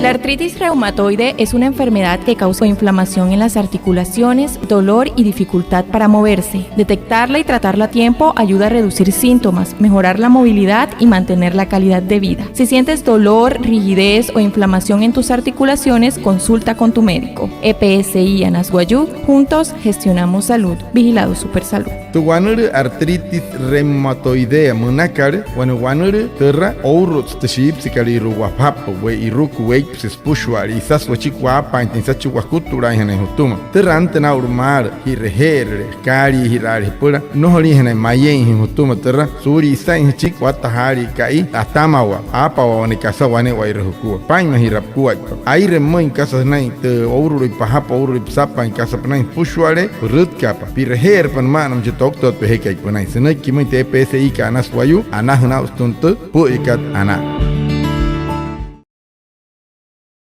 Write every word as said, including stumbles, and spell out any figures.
La artritis reumatoide es una enfermedad que causa inflamación en las articulaciones, dolor y dificultad para moverse. Detectarla y tratarla a tiempo ayuda a reducir síntomas, mejorar la movilidad y mantener la calidad de vida. Si sientes dolor, rigidez o inflamación en tus articulaciones, consulta con tu médico. E P S I Anas Wayuu, juntos gestionamos salud. Vigilado Supersalud. Tü wanülüü artritis reumatoidea münakat, wane wanülüü türa ourutsü tü shiipüsekalüirua wapajapü, we'iruku, weipüse, süpüshua'ale, isasü wachiki waapaainjatüin, isasü wachiki wakutulaainjanain jütüma. Türa antüna aa'ulu maalü, ji'reje'erüle, jakaaliijiraale jüpüla, nnojoliinjanain mayeeinjüin jütüma türa, suulia isain jüchiki watta jaalii ka'i, atamawaa, aapawaa wane kasa wane'ewai jukua, paa'inmajira pukuaippa. Aire pümüin kasa sünain tü ourulüi pajapü, ourulüi püsapaain kasa pünain süpüshua'ale, pürütkaapa, pi'reje'erapa nüma'anamüin chi toktotpe ejekai pünain. Sünüiki pümüin tü E P S I kat Anas Wayuu, anajüna aa'u sütüma tü pü'üyakat anaa.